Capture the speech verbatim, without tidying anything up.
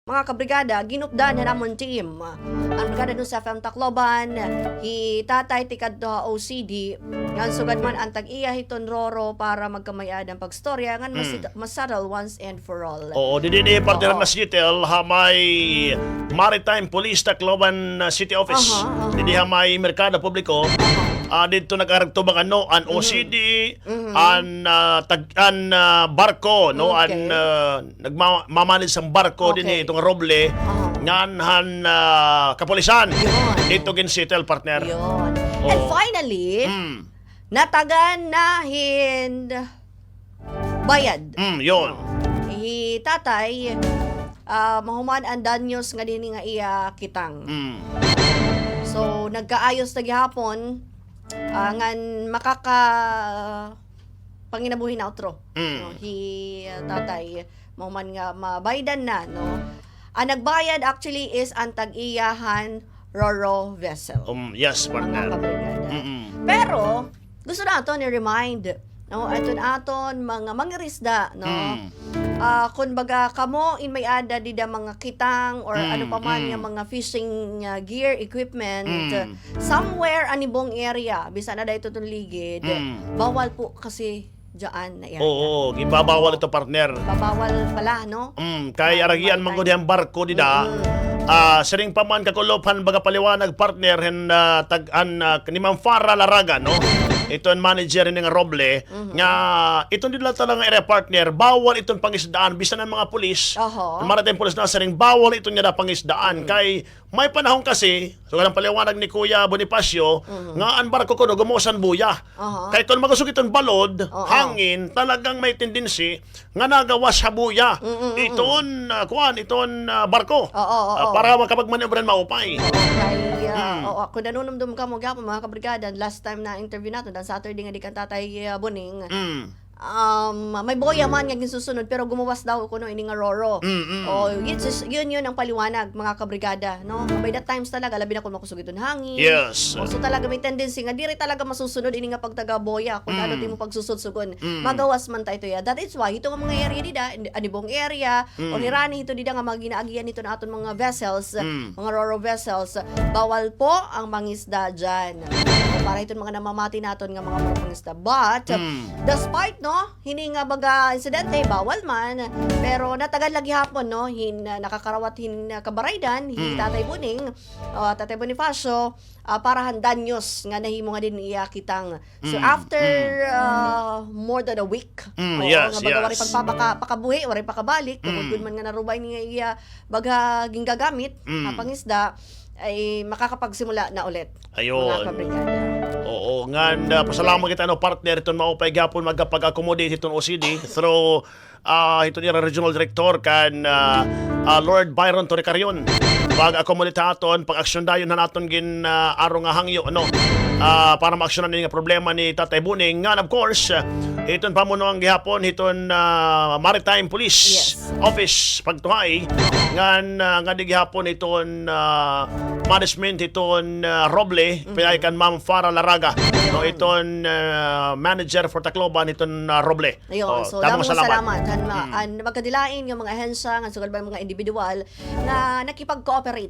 mga kabrigada, ginupdan han amon team. An Brigada News F M Tacloban, hi Tatay tikadto ha O C D, ngan sugad man an tag-iya hiton Roro para magkamay-ad an pagstorya, ngan mas-, Mm. masettle once and for all. Oo, didi ni partner Oo. na Seattle, ha may Maritime Police Tacloban, ah, City Office. Aha, aha. Didi ha may Merkado Publiko. Aha. Ah, didto nag-aragtubang, ano, an Mhm. O C D, Mhm. an, ah, tag-, an, ah, barko, no, an, Okay. ah, nagma-, mamanage sang barko Okay. dinhi, itong Roble, Aha. ngan han, ah, kapulisan. Yun. Didto ginsettle, partner. Yun. And Oo. finally, Mm. natagan na hin bayad. Mm, yun. Hi tatay, ah, mahuman an danyos nga dinhi nga iya kitang. Mm. So, nagkaayos na gihapon, ah, ngan makaka-, panginabuhi na utro. Mm. No, hi, ah, tatay, mahuman nga mabaydan na, no? Ang nagbayad actually is an tag-iya han Roro vessel. Um, yes, Mga partner. kabrigada. Mm-mm. Pero, gusto naton i-remind, no, aton, aton mga mangirisda, no? Mm. Ah, kun baga kamo in may-ada dida mga kitang or Mm, ano pa man mm. nga mga fishing, ah, gear, equipment, Mm. somewhere anibong area, bisan na dahil itong ligid, Mm. bawal po kasi dyan na area. Oo, gibabawal Oo. ito, partner. Babawal pala, no? Mm, kay Ah, aragian man maritime. gud yang barko dida. Mm-mm. Ah, siring pa man kakulop han baga paliwanag, partner, hin, ah, tag-an, ah, ni Ma'am Farah Laraga, no? Ito an manager hini nga Roble, Mhm. nga iton dida talaga nga area, partner, bawal iton pangisdaan, bisan an mga pulis, Oho. an maritime police na siring, bawal iton nga da pangisdaan. Mm. Kay may panahon kasi, sugad han paliwanag ni Kuya Bonifacio, Mhm. nga an barko kuno gumuos han buya. Aha. Kay kun makusog iton balod, Oo. hangin, talagang may tendency nga nagawas ha buya. Mm, mm, mm. Iton, ah, kuan, iton, ah, barko. Oo, oo, Ah, oo. para makapagmaniobra hin maupay. Kay, ah, Mm. oo, kun nanunumdom kamo gihapon, mga kabrigada, last time na interview naton, dan Saturday nga dinhi kan Tatay, ah, Boning, Mm. um, may buya man nga ginsusunod, pero gumuwas daw kuno ini nga Roro. Mm, mm. Oh, yun, sus-, yun, yun ang paliwanag, mga kabrigada, no? By that times talaga, labi na kun makusog iton hangin. Yes. Oh, so talaga may tendency nga diri talaga masusunod ini nga pagtaga buya kun ano Mm. it imo pagsusudsugon. Mm. Magawas man ta ito ya. That is why, ito nga mga area dida, in-, anibong area, Mm. o hirani ito dida nga mga ginaagian ito na aton mga vessels, Mm. mga Roro vessels, bawal po ang mangisda dyan. Para iton mga namamati naton nga mga mangisda. But, Mm. despite, no, hini nga baga insidente, bawal man, pero natagan la gihapon, no, hin, ah, nakakarawat hin, ah, kabaraydan, hi Mm. Tatay Boning, ah, Tatay Bonifacio, ah, para han danyos nga nahimo nga dinhi iya kitang. So, Mm, after, mm. ah, more than a week, Mm, oo, yes, nga baga waray yes. pagpapaka-, pakabuhi, waray pakabalik, Mm. tungod man nga narubay niya iya baga gingagamit, Mm. ah, pangisda, ay makakapagsimula na ulit, Ayun. mga kabrigada. Oo, ngan, ah, pasalamat kita, no, partner, iton maupay gihapon magkapag-accommodate hiton O C D through, ah, hiton ira regional director kan, ah, ah, Lord Byron Torrecarion. Pag-accommodate ha aton, pag-aksyon dayon han aton gin, ah, aro nga hangyo, ano, ah, para maaksyonan ini nga problema ni Tatay Boning. Ngan, of course, ah, hiton pamunuan gihapon hiton, ah, Maritime Police Yes. Office, pagtuhay, ngan, ah, ngadi gihapon iton, ah, management hiton, ah, Roble, Mhm. pinaagi kan Ma'am Farah Laraga, no, Ayun. iton, ah, manager for Tacloban hiton, ah, Roble. Ayun, Oh, so, damo nga salamat. salamat han ma-, Mm. an magkadilain nga mga ahensya, ngan sugad pa mga individual nga nakipag-cooperate